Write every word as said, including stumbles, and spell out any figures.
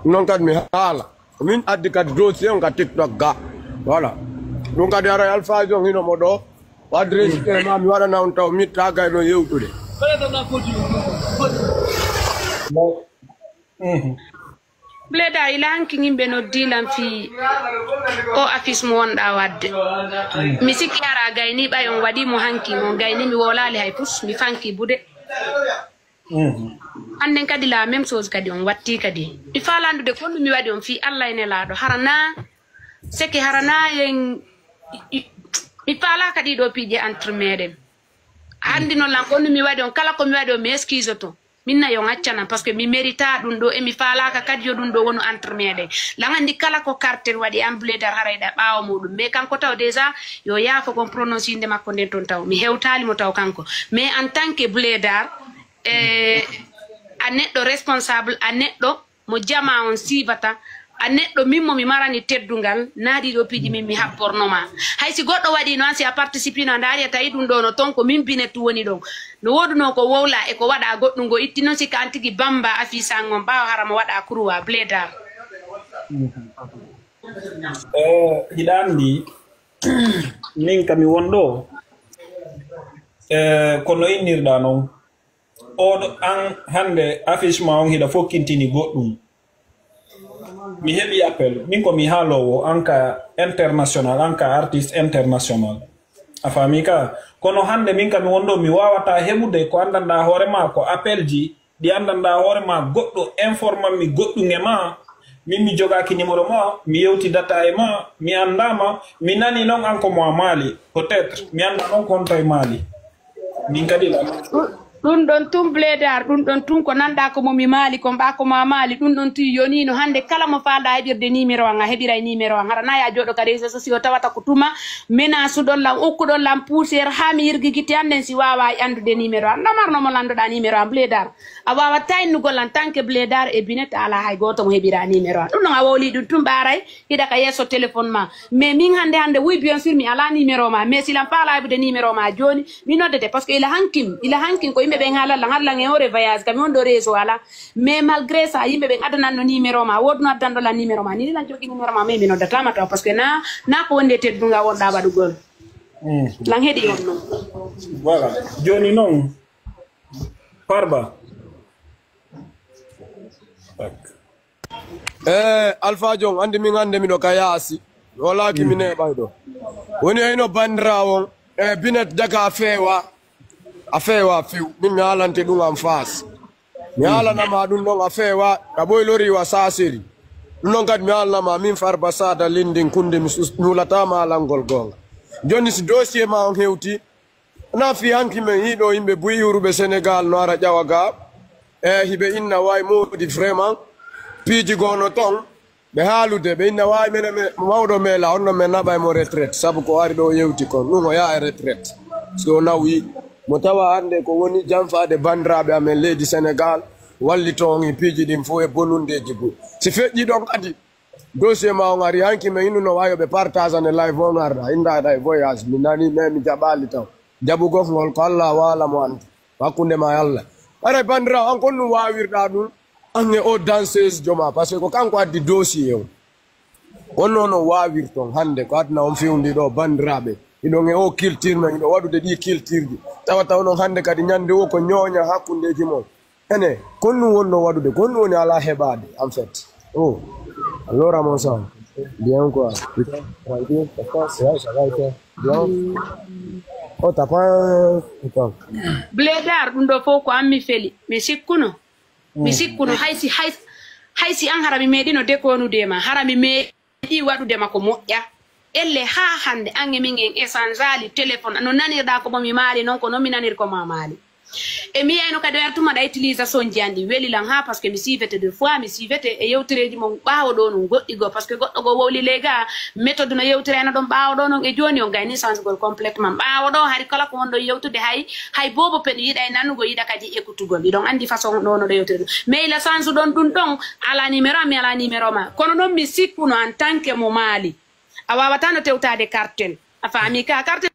Noon kadi mi haala. Min addi kadi dossier on ka TikTok ga. Voilà. Ɗum kadi ara Alpha John hino mo ɗo. Adresse e ma mi waɗana on taw mi tagay ɗon yewtude. Bleda ila hanki yimɓe noddi lan fii o affiche mo wonɗa wadde. Mi sikki hara gayni ɓay on waɗi mo hanki mo gayni mi wolali hay pus mi fanki bude. Annen kadi la même chose kadi on watti kadi mi fala andude konno mi waɗi on fii Allah e nelaɗo harana seke harana yen mi fala kadi ɗo piije entre meɗen. Andi non lan konno mi waɗi on kala ko mi waɗi on mi excuse to. Minna yo ngaccanan parce que mi mérita ɗum ɗo e mi falaka kadi yo ɗum ɗo wonu entre meɗen. Lan andi kala ko cartel waɗi an bledar harayɗa ɓawo muɗum mais kanko taw déjà yo yaafo kon prononce inde makko nden ton taw mi hewtali mo taw kanko mais en tant que bledar e a neɗɗo responsable a neɗɗo mo jama on sivata a neɗɗo min mo mi marani teddungal na ɗiɗo piiji min mi happornoma. Hay si goɗɗo waɗi no an si a participino a ndaari a tawi ɗum ɗo no ton ko min binet woni ɗon. No woduno ko wowla e ko waɗa goɗɗum go itti noon si ka an tigi bamba afisan on ɓawo hara mo waɗa kurwa bledar. Eh, hiɗa anndi min kami won ɗo eh, kono innirɗa noon oɗo an hannde affiche ma on hiɗa fokkintini goɗɗum. Mi heɓi appel min ko mi haalowo an ka international an ka artiste international. A faami ka kono hannde min kami won ɗo mi wawata heɓude ko anndanɗa hoore ma ko appel ji ɗi anndanɗa hoore ma goɗɗo informan mi goɗɗum e ma. Min mi jogaaki numéro ma mi yewtidata e ma mi anndama mi nani noon an ko mo a maali peut-être mi annda noon ko honto e maali. Min kadi la. Ɗum ɗon tun bledar ɗum ɗon tun ko nanɗa ko mo mi maali kon ɓa ko ma maali ɗum ɗon tun yonino hannde kala mo falɗa heɓirde numéro an a heɓiray numéro an hara nayi a jooɗo ka réseau sociaux tawata ko tuma menace ɗon lan ukkuɗon lan poussiére ha mi yirgigiti an nden si wawa e anndude numéro an ɗamarno mo landoɗa numéro an bledar. A wawatta innugol an tant que bledar e binet a ala hay goto mo heɓira numéro an ɗum non a wowli ɗum tun ɓaray hiɗa ka yesso téléphone ma mais min hande hande oui bien sûr mi ala numéro ma mais silan fala heɓude numéro ma joni mi noddete parce que ila hankim ila hankim ko yimɓe ɓen haalalla harlan e hoore voyage kam mi wonɗo réseau ala mais malgré ça yimɓe ɓen adananno numéro ma woduno addanɗo lan numéro ma nini lan jogui numéro ma mais mi noddatama taw parce que na na ko wonde teddunga wonɗa waɗugol lan heɗi on non. Voilà. Joni noon Farba. Eh, Alpha John, andi min hande miɗo ka yaasi. Mi walaaki mi neeɓay ɗo. Woni ayno bandirawo on. Eh, Binet daga a feewa. A feewa few. Min mi haalante ɗum en face. Mi haalanama ɗum ɗon a feewa. A ɓoylori wa saseri. Ɗum ɗon kadi mi haalanama min Farba Sada Lindin Kunde mi sus- mi hulatama haalangol goonga. Joni si dossier ma on hewti. Na fi hanki men hiɗo yimɓe buyi huruɓe Sénégal no ara ƴawa ga e hiɓe inna wawi modi vraiment piiji gono ton ɓe haalude ɓe inna wawi mene mawɗo mela onno men naɓa e mo retraite sabu ko ari ɗo yewti kon ɗum o yaha e retraite so nawi mo tawa hande ko woni janfade bandiraɓe amen leydi Sénégal wallito on e piiji ɗin fof e bonundeji buy si feƴƴi ɗon kadi Dossier ma on ari hanki mi innuno wayo ɓe partage ande live on arɗa indaɗa e voyage mi nani mais mi jaɓali taw jaɓugol ngol ko Allah wala mo andi hakkunde ma e Allah. Aray bandirawo an kon ɗum wawirɗa ɗum an e o danseuse joma par ce que ko kanko addi dossier on on noon o wawirton hande ko adna on fewndi ɗo bandiraɓe hiɗon e o culture men hiɗo waɗude ɗi culture ji tawa taw noon hande kadi ñande o ko ñooña hakkundeji mon. Ene, ko honɗum wonnoo waɗude? Ko honɗum woni alaa heɓaade, en fait? Oh, alors, à mon sens, bien quoi. Tranquille, ça passe, ouais, ça va et toi? Bien. Oh, t'as pas un. Attends. Bledar, ɗum ɗo fof ko an mi feli. Mi sikkuno. Mi sikkuno, hay si, hay, hay si an hara mi meeɗino dekonude ma, hara mi meeɗi. Ɗi waɗude ma ko moƴƴa. Elle haa hannde an e min en échangeali téléphone no nanirɗa ko mo mi maali noon ko noon mi nanir ko ma maali. E mi yeyno kadi o yar tuma ɗa utilisation ji an ɗi weli lan haa parce que mi sivete de fois mi sivete e yewtereeji mon ɓaawo ɗo noon goɗɗi goo parce que goɗɗo goo wowli ley ga méthode no yewtirayno ɗon ɓaawo ɗo noon e jooni on gayni changegol complètement ɓaawo ɗo hari kala ko wonɗon yewtude hay hay boobo pen yiɗay nanugo yiɗa kadi écoutugol iɗon anndi façon ɗo no ɗo yewtiri ɗum mais ila change ɗon ɗum ɗon ala numéro am mi ala numéro ma kono noon mi sikkuno en tant que mo maali a wawata no tewtade cartel a faami ka cartel